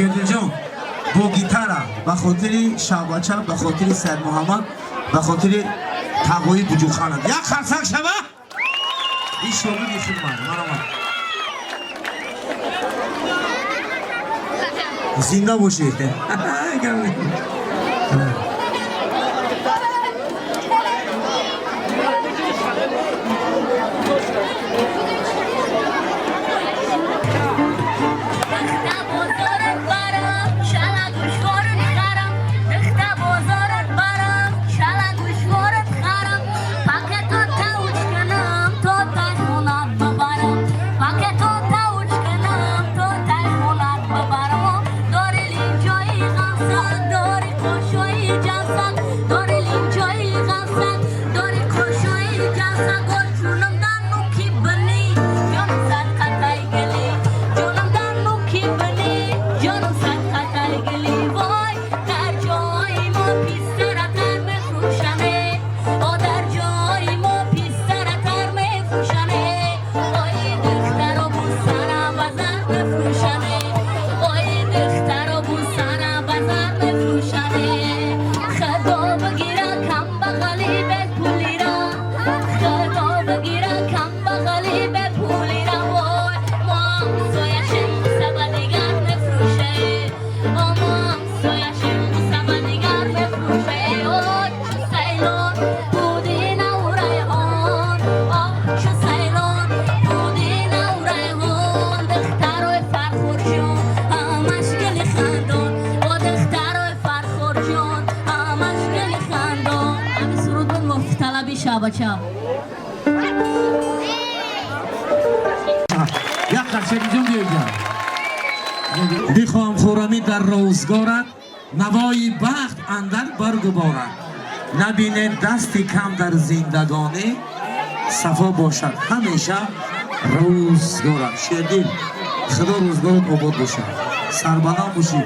Шердилҷон бо гитара ба хотири Шабача, ба хотири Сайдмуҳаммад, ба хотири Тағои Буҷуханов. Як қарсак шава! Ин шогирди хидмат. Маромад. Зинда бошед. Бихоҳам хӯрамӣ дар рӯзгорат, навои бахт андар баргуборад. Набинед дасти кам дар зиндагонӣ, сафо бошад ҳамеша рӯзгорат. Шердил, худо рӯзгорат обод бошад, сарбаланд бошӣ.